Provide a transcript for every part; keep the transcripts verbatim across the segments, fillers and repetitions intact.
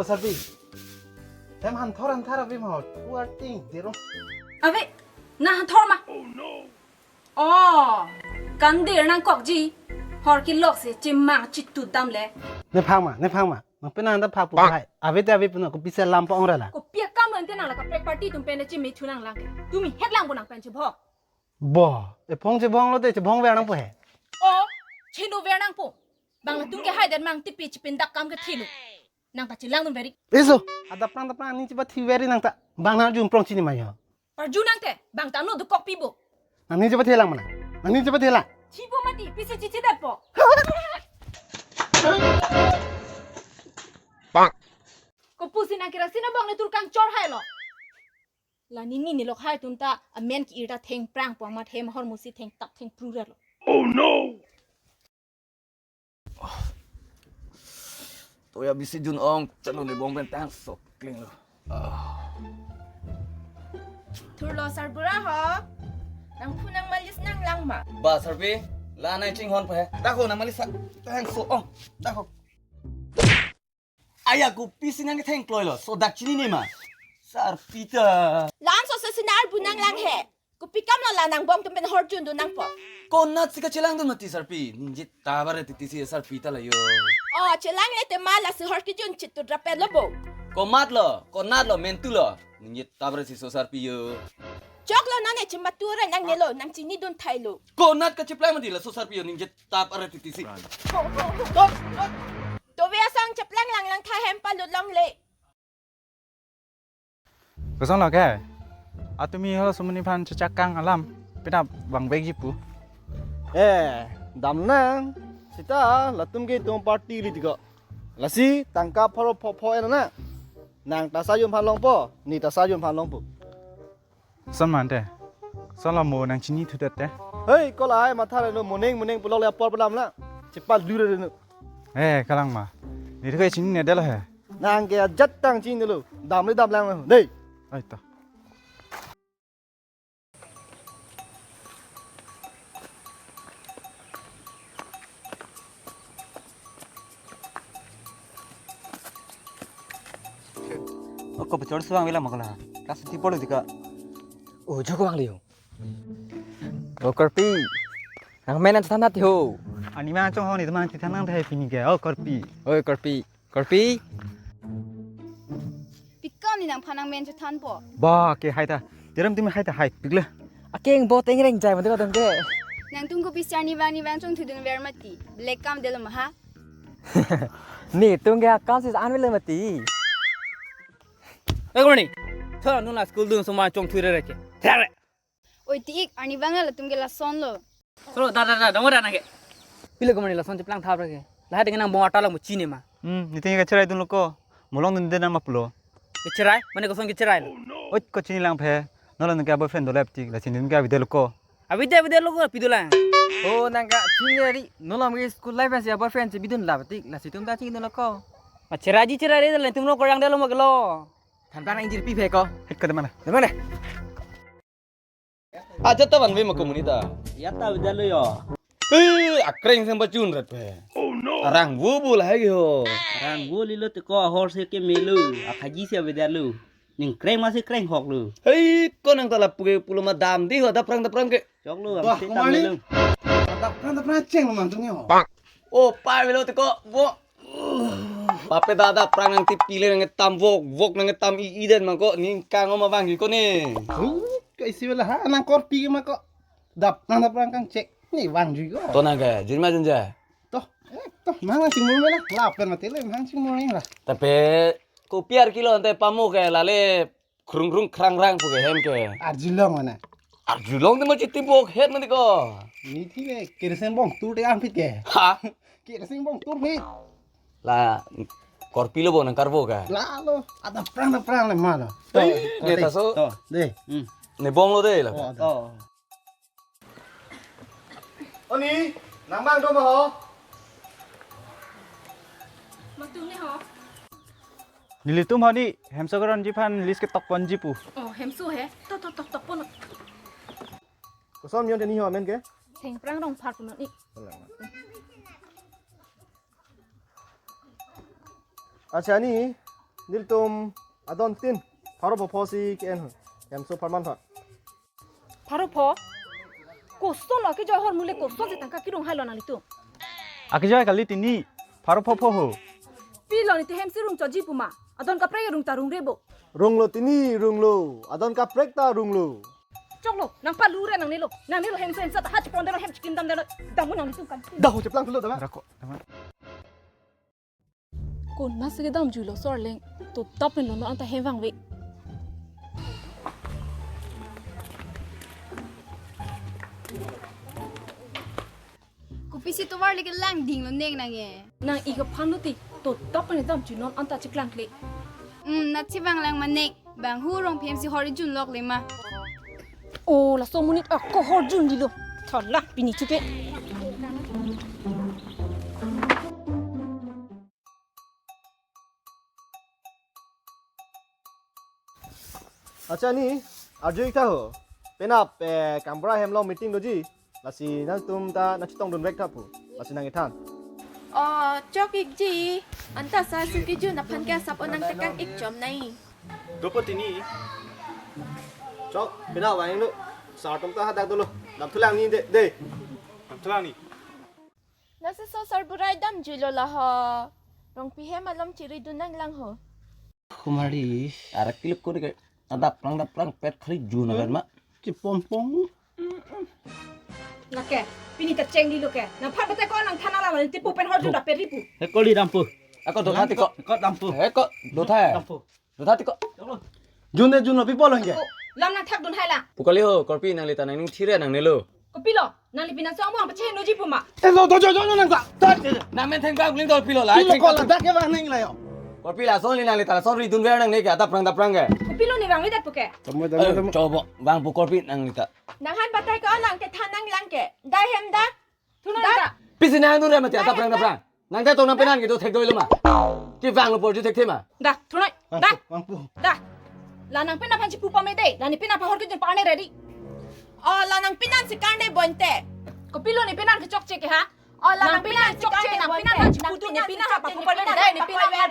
Sarpi. Tem hanthor hanthar ave ma ho. Who are thing, zero. Ave, nang hanthor ma? Oh, kandir nangkokji. Hor kelok si chimang chitudam le. Nephan ma, nephan ma. Nang penang ta phak pu hai. Ave te ave puno, kopi si lam po-ong ra la. Kopi akam lo ante nang la kaprek party atum pen chimi thu nanglang ke. Tumi het lang bo nang pen chibhong. Bo, ephong chibhong lo te chibhong ver nangpo he. Oh, chinu ver nangpo. Bang latum ke hai den mang tipi chipindak kam ke thilu. Nang ta chilangdun veri. Eso, adap prang dap prang ning chiba thi veri nang ta. Bang nang jun prong chini ma ho. Parju nang te, bang ta no dukok pibo. Nang ning chiba thi lang mana. Nang ning chiba thi lang. Chibo mati, pisi chichi detpo. Kopusi nang kira sina bong ne turkang chor hai lo. La nini ni lok hai atum ta amen ki-ir ta thengprang po amat hem hor musi thengtap thengpru ra lo. Oh no! To ya bisi jun-ong, chalo ne bong pen tang sok kling lo. Thurlo sarbura ho. Nang phu nang malis nanglang ma. Ba Sarpi, la nang chinghon pa he. Dako nang malis sa. Tang sok ong. Dako. Aya kopi si nang ketheng kloi lo. So dak chinine ma. Sarpi ta. Lan so sesinar bu nanglang he. Kopi kam lo la nang bong atum pen hor jundun nangpo. Konat si kachelangdun mati Sarpi. Ningje tabar titi si Sarpi ta la ho. Oh, chelang le te ma lasi hor kejun chitut rapet lo bo. Komat lo, konat lo, mentu lo. Ningje tabar si so Sarpi ho. Choklo nane chimatu re nangnelo, nang chinidun thailo. Konat kacheplang mati la so Sarpi ho, ningje tabar titi si. To, to, to. To ve asong cheplang langlang tha hem palut longle. Kosonlo ke? Atumi holo sumuni aphan chechakang alam. Penap bang vekji pu. Eh, damnang. Sita latum ke itum party li tiko. Lasi tangka pharo pho pho ena na. Nang ta sa jun aphan longpo, ne ta sa jun aphan longpo. Son mante. Son lo mo nang chinithudet te. Hei, ko lahai matha le no moning moning pulok le apor pelam na. Chepa lure no. Eh, kalang ma. Ni ke chinine det lo he. Nang ke ajat tang chinine lo. Dam le dam lang lo. Dei. Ai ta. O ko pachor suang vela makala. Kas ti polo dika. O joko wang liyo. O Korpi. Nang men an thanat ho. Ani ma chong ho ni teman ti thanang thai pini ke. O Korpi. Oi Korpi. Korpi. Pikam ni nangphan nang men chethanpo. Ba ke hai ta. Tiram tumi hai ta hai pikle. Akeng bo teng reng jai mate ko tong ke. Nangtum kopi si arnivang nivang chongthudun ver mati. Black kam delo maha. Netum ke akam si an velo mati. Eh, kemani? Tho, nuna school dun soma chongthu rere ke. Tha re. Oi ti-ik, arnivang latum ke lason lo. Solo, da, da, da, dong da nang ke. Pilo kemani lason cheplang thap re ke. Lahai dengan nang bong ata lang mo chini ma. Hmm, netum ke cherai dunlo ko. Molong dunde nama pulo. Kecherai? Mane koson kecherai lo? Oi, ko chini lang phe. Nolo nang ke boyfriend dolo aptik, la chini nang ke abide lo ko. Abide, abide lo ko, pido lang. Oh, nang ka chini ri. Nolo nang ke school life si boyfriend si bidun la aptik, lasi tum ta chini lo ko. Ma cherai ji cherai re, le tum lo ko yang de lo mo ke lo. Than ta nang injir pi phe ko. Hit ko de mana? De mana? Aja ta vanve ma kemani ta. Ya ta vida lo yo. Eh, akreng sang pachun rat pe. Arang vo bol hai ho. Arang vo lilo te ko ahor si keme lo. Akhaji si aveda lo. Ning kreng ma si kreng hok lo. Hei, ko nang ta lapu ke pulo ma dam di ho, daprang daprang ke. Chok lo, bah, ang si kemani? Tam lo. Daprang daprang cheng lo mantung ho. Oh, pa velo te ko, vo. Pape dada prang nang tipi le nang tam vok, vok nang tam i i den mangko ning kang oma vangji ko ne. Huh, ko isi wala ha nang Korpi ke mako. Dap nang dap nang kang cek. Ni vangji ko. To nang ke, jun ma jun ja. To, eh, to, mang nang sing mul mena. Lapen mati le mang sing mul la. Tapi kopi ar kilo ante pamu ke lale krung krung krang krang pu ke hem ke. Arjulong mana? Arjulong te mo chiti bok het mati ko. Ni thi le kerosene bong tur te ampit ke. Ha? Kerosene bong tur phit. La Korpi lo bo nang karbo ka? La lo, ada prang ada prang le ma lo. To, eh, to, ne ta so. To, de. Hmm. Ne bong lo de la. Oh, to. Oh. Oni, nang bang do ma ho? Matum ne ho? Nelitum ho ni, hemso koron ji aphan list ketok ponji pu. Oh, hemso he. Tok, tok, tok, tok pon. Koson yon teni ho amen ke? Thengprang Rongphar pu non ni. Accha ni, Nelitum adon tin pharo pho pho si ke-en hu. Hemso apharman thot. Pharo pho? Koson lo akejoi ahormu le, koson si tangka kerung hai lo nanglitum? Akejoi kali tini, pharo pho pho ho. Pilo neli hem si rung choji pu ma? Adon kaprek rung ta rungre bo. Runglo tini, runglo. Adon kaprek ta runglo. Choklo, nangpalu re nangnelo. Nangnelo hem si hem sa ta ha chipon delo, hem chikim dam delo. Damu nanglitum kan. Dah ho cheplang dulu dah. Rako, daman. Konat si kedamjui lo laso arleng, to tap pen lo non anta hem vangve. Kopisi tovar le kelang ding lo nek nang e. Nang-ik aphan lo ti, to tap pen damjui non anta chiklang kle. Hmm, nat si vanglang ma nek, bang hu Rongpi hem si hor-i junlok le ma. O, laso amonit ako hor junji lo. Thala, pini chuke. Accha ni, arju-ik tha ho. Penap, eh, gaonbura hem along meeting doji. Lasi nangtum ta nangchetongdun vek tha pu. Lasi nang-ithan. O, chok-ikji. Anta sar su kejun aphan ke asap onang tekang-ik chom nai. Dopo tini. Chok, penap vanglo. Sar atum ta hadak dolo. Damthulang ni de, de. Damthulang ni. Nasi so sar burai damjui lo la ho. Rongpi hem alom chiridun nanglang ho. Kumari, arak kilo kuri ke adap prang dap prang pet khari jun agan ma. Chipompong. Lake, pini ta chengdi lo ke. Nangphan bete ko nangthan alam tipu pen hor jun dapet ripu. He koli dampu. Ako dotha ti ko. Ko dampu. He ko dotha. Dampu. Dotha ti ko. Jun de jun lo pi pulo hingke. Lam nangthakdun hai la. Pu kali ho, korpi nangli ta nangning thire nangnelo. Kopilo, nangli pini laso among pache noji pu ma. Eh, lo, do, jo, jo, jo, nang ta. Ta, je, je. Nang men thengpang bling dol pilo la. Pilo ko la, dak ke bang neng la yo. Korpi laso neli nangli ta laso ridun ver nangne ke, adap prang dap prang ke. Kopilo ne vangvedet pu ke. Tamo, tamo, eh, tamo. Chobo, vang pu korpi nangli ta. Nang han batai ko nang kethan nanglang ke. Dai hem dak. Thunoi ta. Pisi nang dun re mati, adap prang dap prang. Nang ta tong nang penap kedo thekdoi lo ma. Kevanglo porju thekthe ma. Dah, thunoi. Dah. Vangpo, vangpo. Dah. La nang penap aphan chipu pame de. La ne penap ahor kejun pa-an ready. O, la nang penap si karne bonte. Kopilo ne penap kechokche ke ha? O, la nang penap si chokche, karne nang bonte. Penap aphan chipu tu ne penap ha papu pame de, ne penap ha.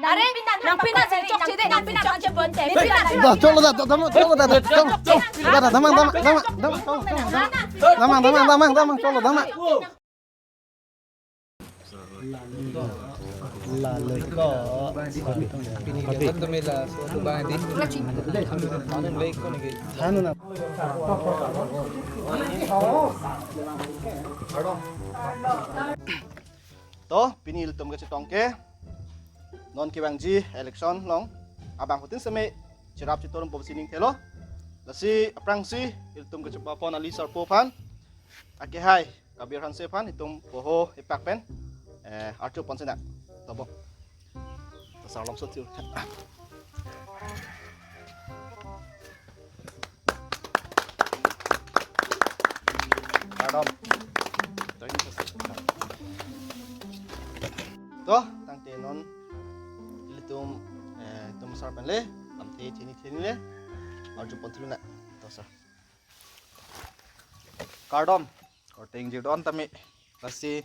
Are, nang penap si chokche de, nang penap aphan chipu bonte. Ne penap. Dah, cholo dah, dah, damang, cholo dah, dah, damang, cholo. Dah, dah, damang, damang, damang, damang, cholo, damang. Damang, damang, damang, damang, cholo, damang. Lalu ko. Lalu ko. Pini kita tumi la so tu bang di. Anu lagi ko ni. Anu na. To, pini ilitum kachetong ke. Non kevangji election along abangphutin seme cherap cheto rum po si ning thelo. Lasi aphrangsi ilitum kachepapon ali sarpo aphan. Ake hai. Kabir Hanse aphan itum poho epak pen, eh, arju pon sena. Tobo. Tasar long sot siu. Kardom. To, tangte non ilitum, eh, itum sar pen le, lamthe thini thini le, arju pon thuluna. To sar. Kardom, korte ingjir do-an tame. Lasi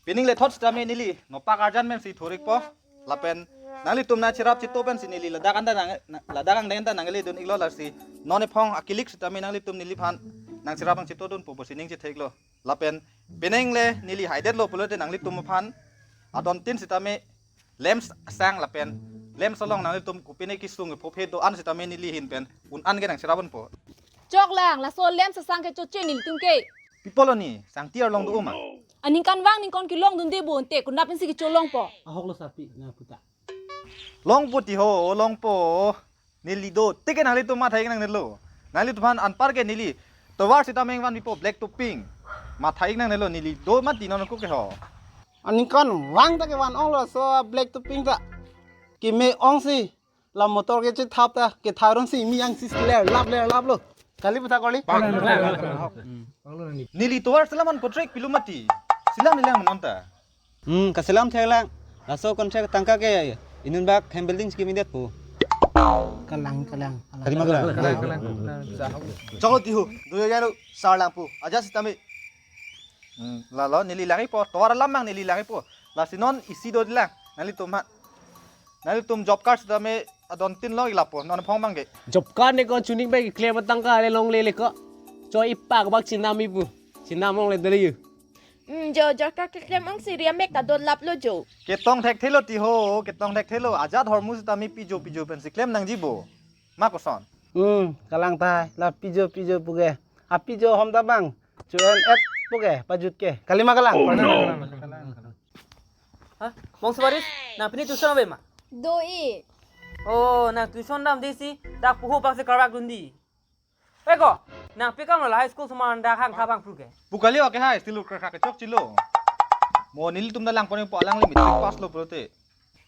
pining lethot sitame neli nopak arjan pensi thurikpo. Lapen nanglitum nangcherap cheto pensi neli ladak anta nang, ladak angdeng anta nangledun-iklo lasi. Non ephong akilik sitame nanglitum neliphan nangcherap nangchetodunpo pusi ning chetheklo. Lapen pining le neli haidetlo pulote nanglitum aphan adon tin sitame lamps sang lapen lamps along nanglitum kopine kesung kephophe do-an sitame neli ahin pen un-an ke nangcherapdunpo. Choklang, laso lamps sang ke choche nelitum ke. Pi pulo ni, sangti arlong do ma? Aningkanvang ningkan kelongdunde bonte, konat pensi kecholongpo. Ahok lo sarpi, nangputa. Longpo ti ho, longpo. Neli do, tike nanglitum matha-ik nangnelo. Nanglitum aphan anpar ke neli tovar sitame vanpipo black to pink. Matha-ik nangnelo, neli do mati non ko ke ho. Aningkanvang ta kevan onglo laso black to pink ta. Keme ongsi la motor kechethap ta ketharun si mi yang si ler lap ler lap lo. Kali puta kali. Neli tovar selam aphan portrait pilo mati. Selam neli lang non ta. Hmm, kaselam theklang. Laso contract tangka ke inut bak hem building si kemedetpo. Kalang, kalang. Kalima kalang. Kalang, kalang. Choklo ti ho. Duyo janu sar langpo. Aja sitame. Hmm, lalo neli langpo. Tovar alam mang neli langpo. Lasi non isi dolang. Nanglitum aphan. Nanglitum job card sitame adon tin lo ik lapu, non phong abang ke. Job card ne ko chuning bai keklem atangka le longle le ko. Choi ipak bak chinam ipu. Chinam longle dele yu. Hmm, jo, job card keklem ongsi riamek ta dot laplo jo. Ketong thekthelo ti ho, ketong thekthelo. Ajat ahormu sitame pijo pijo pensi klem nangji bo. Ma koson? Hmm, kalang tahai, la pijo pijo pu ke. Apijo hom ta bang. Chuan et pu ke, pajut ke. Kalima kalang. Ha? Bongso Baris, nang pini tuition ave ma? Do-ik. Oh, nang tuition damde si, dak puho bangsi karvak dunde. Oi ko, nang pi kam lo la high school osomar dak hang tha bang pru ke. Pu kali oke hai, still ukra kha kechok chilo. Mo nelitum ta langpon po, alangli matric pass lo pulote.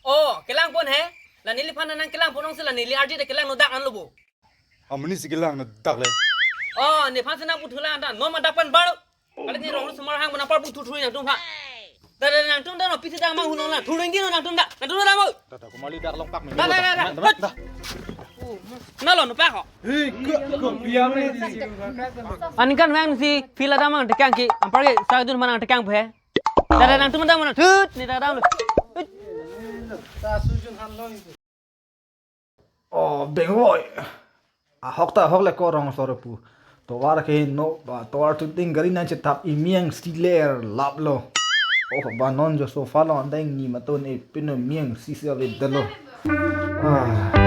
Oh, kelangpon he? La neliphan nang kelangpon ongsi la neli arje de kelang no dak anlo bo. Amonit si kelang no dak le. Oh, nephan si nang puthulang ta, non ma dak pen bar. Kali ni rong osomar hang mana par puthu thuri nangtum pha. Da da nangtum da no pisi dang mang hunong na. Thuri di no nangtum da. Nangtum da mo. Da da kumali dak long pak me. Da da da da. Da. Na lo no pak ho. Hei, ke, ke, pia me. Aningkan vangsi fila damang tekang ke. Anpar ke sa dun manang tekang phe. Da da nangtum da mo na. Thut ni da da lo. Thut. Oh, bengvoi. Ahok ta ahok le ko rong sor pu. Tovar ke no ba tovar tu ting gari nang chetap imiang siler laplo. Oh, ba non jo sofa lo andang ni maton e pino miang sisi ave dalo. Ah.